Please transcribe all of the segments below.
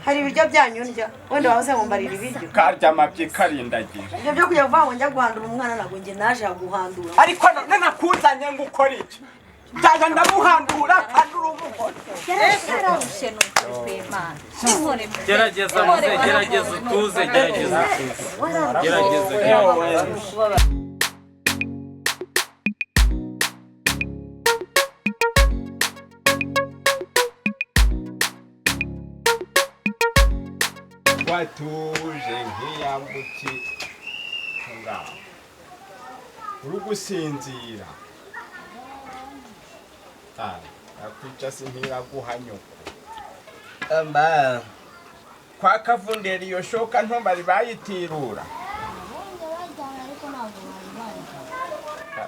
Hari ibiryo byanyu ndya, wenda wahoze ngo mbarira ibiryo. Karya amabyi karindagira. Ibyo byo kujya kuvuga ngo njya guhandura umwana, ntabwo njye naje guhandura. Ariko none nakuzanye ngo ukore iki? Ndaza ndamuhandura kandi uri umugore. Yararushe ni ukuri kw'Imana. Inkore pe. Gerageza muze, gerageza utuze, gerageza utuze, gerageza, gerageza. Watuje nk'iyambuki ngaho uri gusinzira. Ah, nakwica simpiraguha nyoko. Amba kwa kavundera iyo shoka nto bari bayitirura.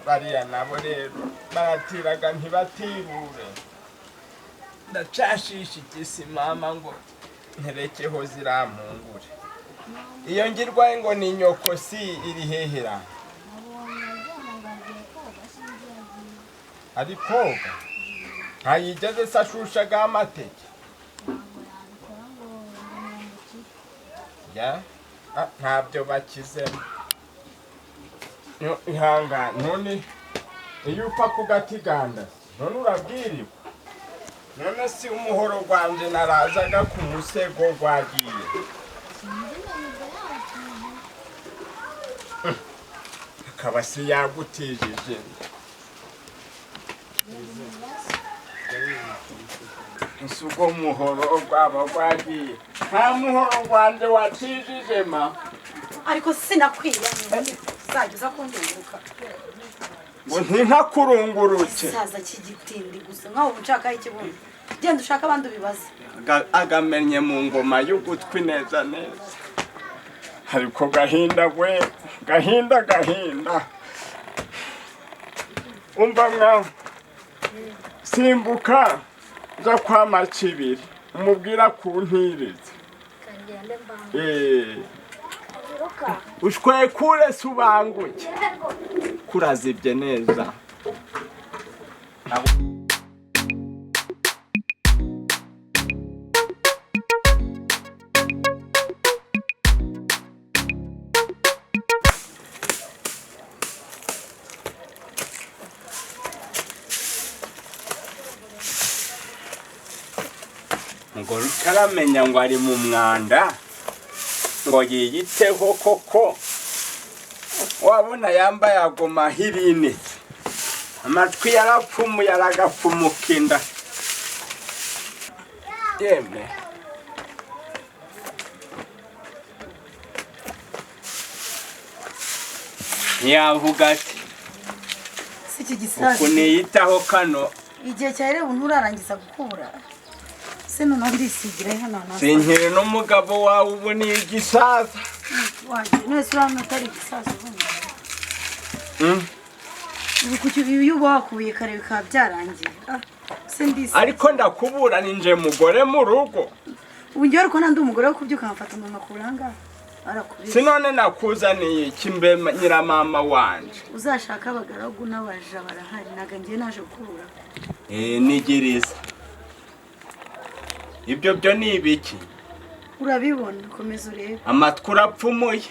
Bariya nabo rero baratiraga ntibatirure. Ndacashisha igisi mama ngo nterekeho zirampungure. Iyo ngirwaye ngo ni nyoko si iri hehera. Ari koga ntayigeze se ashushaga amateke ya. Ah, ntabyo bakizemo. Ihangane none iyo upfa kugatiganda none urabwirirwa. None si umuhoro gwanje narazaga ku musego gwagiye. Akaba si yagutijije. Nsugo muhoro gwaba gwagiye. Nta muhoro gwanje watijije ma. Ariko sinakwiye uzajya uza kundunguruka. Ngo ntinkakurunguruke. Saza cy'igitindi gusa nkaho ubu nshaka ikibuno. Genda ushaka abandi ubibaze. Agamenye mu ngoma y'ugutwi neza neza. Ariko gahinda we, gahinda gahinda. Umva mwa simbuka za kwa Macibiri umubwira kuntiriza. Ushwekure subanguke. Kurazibye neza. Ngo utaramenya ngo ari mu mwanda ngo yiyiteho koko. Wabona yambaye ago mahirini, amatwi yarapfumuye aragapfumuka inda. Yemwe ntiyavuga ati Si iki gisaza uku niyitaho kano. Igihe cya rero nturarangiza gukura. Se none ndisigira hano na. Sinkiri n'umugabo wawe ubu ni igisaza. Waje none se urabona utari igisaza ubundi. Ubu kuki iyo uba wakubiye kare bikaba byarangiye. Ah, se ndisi. Ariko ndakubura ninje mugore mu rugo. Ubu njye ariko nandi umugore wo kubyuka nkafata umuntu akuranga. Arakubise. Sinone nakuzaniye iki mbe nyiramama wanje. Uzashaka abagaragu n'abaja barahari naga ngiye naje gukura. Nigiriza. Ibyo byo ni ibiki? Urabibona komeza urebe. Amatwi urapfumuye.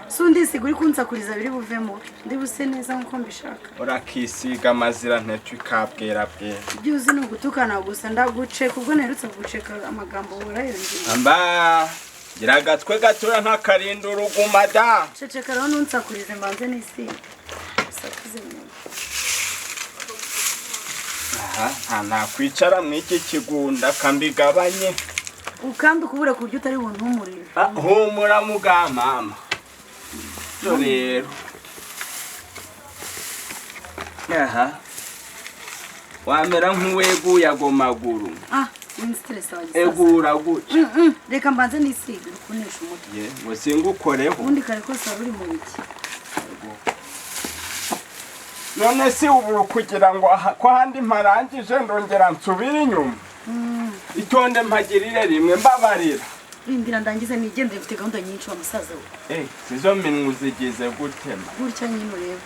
Sundi siguri kunsakuriza biri buvemo. Ndi buse neza nkuko mbishaka. Urakisiga amazira ntacyo ikabwera bwera. Ibyo uzi ni ugutukana gusa ndaguceka ubwo naherutse kuguceka amagambo warayongeye. Amba gira agatwe gatoya nk'akarinda uruguma da. Ceceka rero ntunsakurize mbanze nisiga. Usakuze neza. Aha, nta nakwicara mw'iki kigunda kambigabanye. Ukandi ukubure ku buryo utari buntumurire. Ah, humura muga mama. Rero. Aha. Wamera nk'uweguye ago maguru. Ah, ni stress wagize. Egura gutya. Reka mbanze nisige ukunesha umutwe. Ye, ngo singukoreho. Ubundi kare kose wari uri mu biki. None si ubu kugira ngo ko handi mparangije ndongera nsubire inyuma. Itonde mpagirire rimwe mbabarira. Rindira ndangize nigendere mfite gahunda nyinshi wa musaza we. Sizo minwe uzigize gutema. Gutya nyine ureba.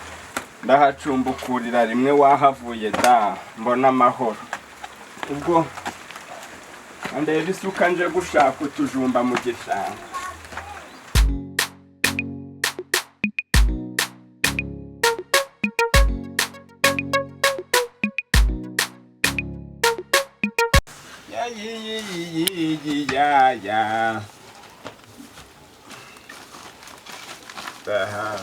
Ndahacumbukurira rimwe wahavuye da mbona amahoro. Ubwo Ndeba isuka nje gushaka utujumba mu gishanga. Ya yi yi yi yi yi ya ya. Aha.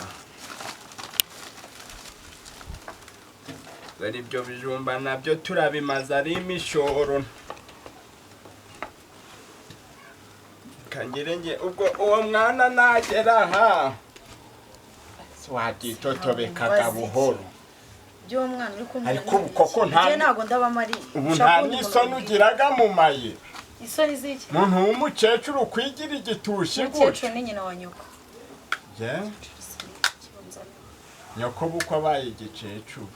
Dore ibyo bijumba nabyo turabimaze ari imishoro. Kangire nge ubwo uwo mwana nagera aha. Swagitotobekaga buhoro. By'uwo mwana uri kumwe. Ariko ubu koko nta Njye ntabwo ndaba mari. ubu nta n'isoni ugiraga mu maye. Isoni ziki? Muntu w'umukecuru kwigira igitushi gutyo. Umukecuru ni nyina wa nyoko. Je? Nyoko bukwa abaye igikecuru.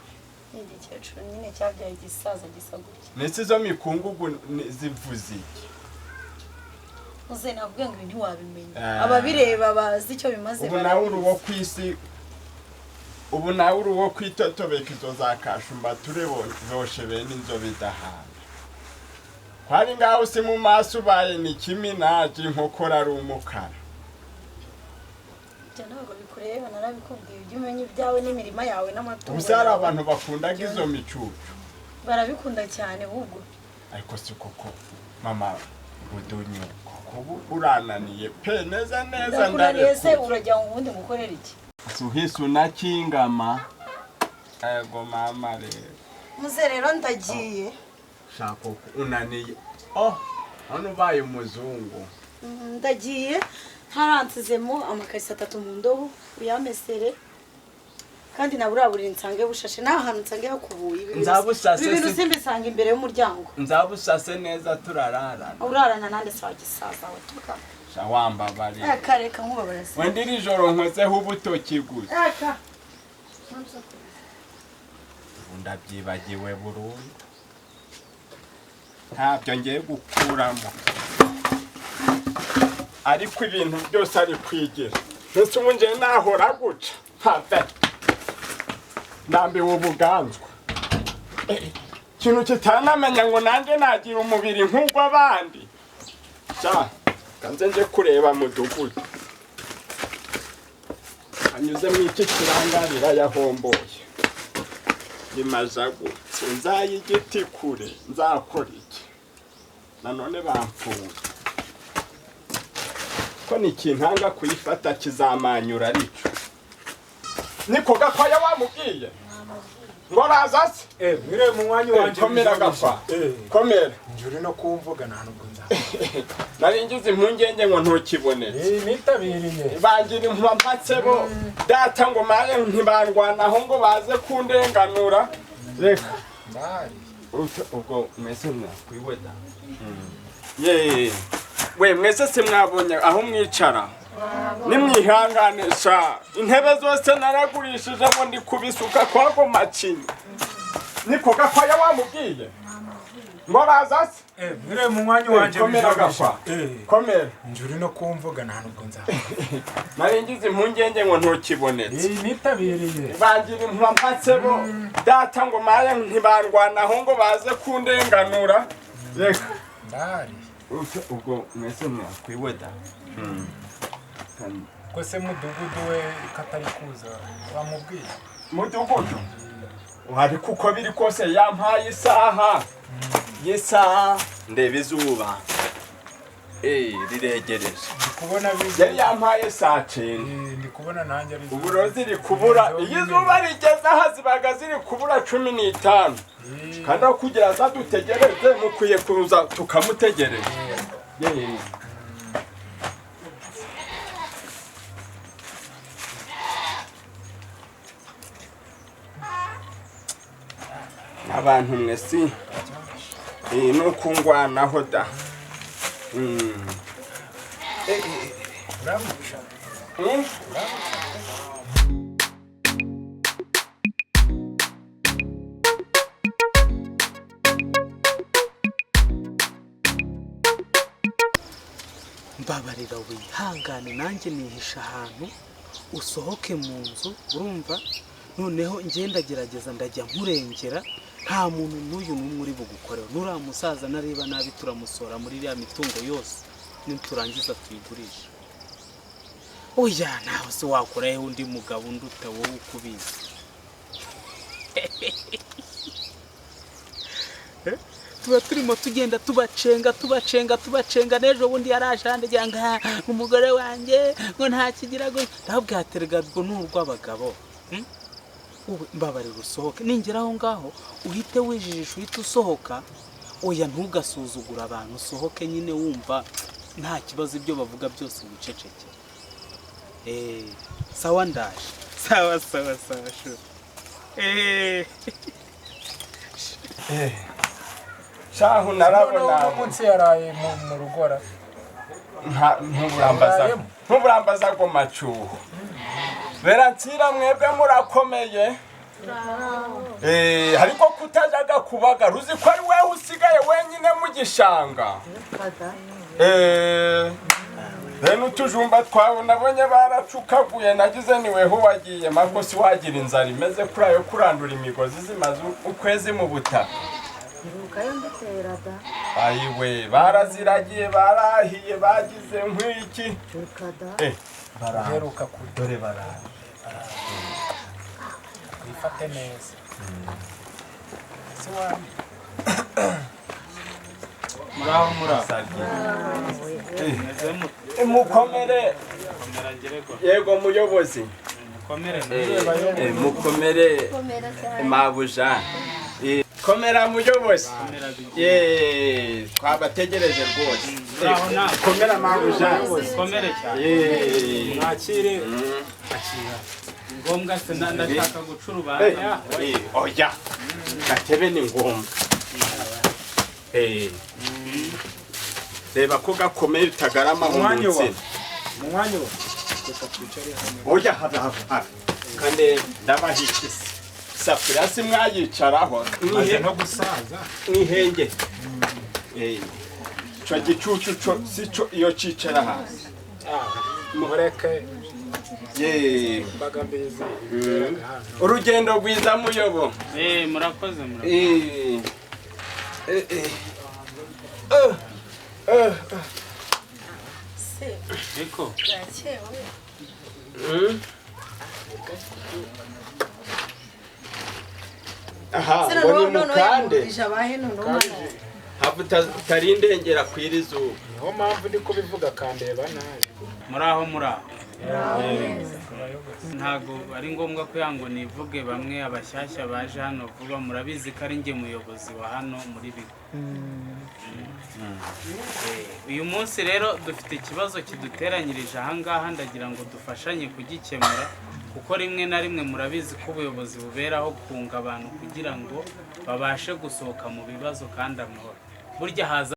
Igikecuru nyine cyabyaye igisaza gisa gutya. Nese izo mikungugu zivuze iki? Uze nakubwiye ngo ibi ntiwabimenya. Ababireba bazi icyo bimaze. Ubu nawe uri uwo kwisi. Ubu nawe uri uwo kwitotobeka izo za kashumba turebo zoshe bene inzobe idahana. Kwari ngaho si mu maso ubaye ni kiminaji inkokora ari umukara. Ibyo ntabwo bikureba narabikubwiye, ujye umenya ibyawe n'imirima yawe n'amatungo. Ubu hari abantu bakundaga izo micucu. Barabikunda cyane ahubwo. Ariko si koko mama budunyu koko urananiye pe neza neza ndakunaniye se urajya ngo ubundi ngukorere iki? Suhisu na kingama. Ego mama rero. Muze rero ndagiye. Shaka unaniye. Oh, hano ubaye umuzungu. Ndagiye haransizemo amakarisa 3 mu ndobo uyamesere. Kandi naburaburi nsange bushashe naho hantu nsange hakubuye. Nzabusase ibintu simbisanga imbere y'umuryango. Nzabusase neza turararana. Urarana nande se wagisaza watuka. Wambabari. Eka reka nkubabara se. Wenda iri joro nkozeho ubutoki gusa. Eka. Ndabyibagiwe burundu. Ntabyo ngiye gukuramo. Ariko ibintu byose ari kwigira. Nese ubu ngiye nahora guca. Have. Ndambiwe ubuganzwa. Ikintu kitanamenya ngo nanjye nagira umubiri nk'ugw'abandi. Sha. Kanze nje kureba mudugudu. Anyuze mu iki kirangarira yahomboye. Rimajagutse nzayigiti kure nzakora iki? Nanone bamfunga. Ko nikintanga kuyifata kizamanyura arico. Niko Gakwaya wamubwiye? Ngo raza se? Mwire mu mwanya wanje. Komera Gakwa. Komera. Njuri no kumvuga nta nubwo nza. Nari ngize impungenge ngo ntukibonetse. Nitabiriye. Bangira impambatse bo data ngo maye ntibandwanaho ngo baze kundenganura. Reka. Ndari. Ubwo mwese mwakwiweda. Ye. We mwese se mwabonye aho mwicara. Nimwihangane sha. Intebe zose naragurishije ngo ndi kubisuka kwago makinyi. Niko Gakwaya wamubwiye? Ngo raza se? Mwire mu mwanya wanje. Komera Gakwa. Komera. Njuri no kumvuga nta nubwo nza. Nari ngize impungenge ngo ntukibonetse. Nitabiriye. Bangira impambatse bo data ngo maye ntibandwanaho ngo baze kundenganura. Reka. Ndari. Ubwo mwese mwakwiweda. Ko se mudugudu we katari kuza wamubwiye? Mudugudu ariko uko biri kose yampaye isaha. Yesa ndeba izuba. Riregereje. Ndikubona yari yampaye saa 9. Ndikubona nanjye ari uburozi riri kubura. Iyo izuba rigeze aha zibaga ziri kubura 15. Kandi aho kugira aza dutegereze mukwiye kuza tukamutegereza. Abantu mwe si nukungwanaho da. Mbabarira wihangane nanjye nihisha ahantu usohoke mu nzu urumva, noneho ngenda gerageza ndajya nkurengera Nta muntu n'uyu n'umwe uri bugukoreho. Nuriya musaza nareba nabi turamusora muri iriya mitungo yose, niturangiza tuyigurisha. Oya, nawe se wakoraho undi mugabo unduta wowe uko ubizi? Tuba turimo tugenda tubacenga, tubacenga, tubacenga. N'ejo bundi yaraje arandagira ngo "Ah, umugore wanjye ngo ntakigira ngo." Ndababwira ati erega urwo ni urw'abagabo. Wowe mbabarira usohoke, ningera aho ngaho uhite wijijisha, uhite usohoka. Oya, ntugasuzugure abantu, usohoke nyine wumva nta kibazo, ibyo bavuga byose wicecekere. Sawa, ndaje. Sawa sawa sawa, sure. Shahu, narabona. Uno munsi yaraye mu rugora. Ntuburambaza, ntuburambaza ngo macuho beransira. Mwebwe murakomeye? Ariko kutajaga kubagara, uzi ko ari wewe usigaye wenyine mu gishanga? Bene utujumba twawe nabonye baracukaguye, nagize ni weho wagiye. Mako si wagira inzara imeze kuri ayo kurandura imigozi zimaze ukwezi mu butaka. Ayiwe, baraziragiye, barahiye, bagize nk'iki. Baraje. Uheruka kurya. Dore baraje. Wifate neza se wabi. Muraho, muraho. Sarye. Meze mute? Mukomere. Komera ngererwa. Yego muyobozi. Mukomere. Mukomere mabuja. Komera muyobozi. Komera bigiye. Twabategereje rwose. Muraho nawe. Komera mabuja. Mukomere cyane. Mwakire. Ngombwa se ndashaka guca urubanza. Oya, gatebe ni ngombwa. Reba ko gakomeye utagarama mu Umwanya wa- nsina. Mu mwanya wa reka twicare hano. Oya, have have have, kandi ndabahikise safuriya si mwayicaraho. Maze no gusaza. Mwihenge. Ico gicucu co si co iyo cicara hasi. Mureke. Ye. Imbaga mbizi iberaga hano. Urugendo rwiza muyobo. Murakoze, murakoze. Se Eko. bwakewe. Aha. Se Ngo noneho ni noneho mukande. yamurije abahe noneho mwana? Hava utarindengera kwira izuba. Niho mpamvu ndi kubivuga akandeba nabi. Muraho, muraho. Ntago ari ngombwa ko ngo nivuge, bamwe abashyashya baje hano vuba murabizi ko ari njye muyobozi wa hano muri bigo. Uyu munsi rero dufite ikibazo kiduteranyirije ahangaha, ndagira ngo dufashanye kugikemura, kuko rimwe na rimwe murabizi ko ubuyobozi buberaho kunga abantu kugira ngo babashe gusohoka mu bibazo kandi amahoro. Burya haza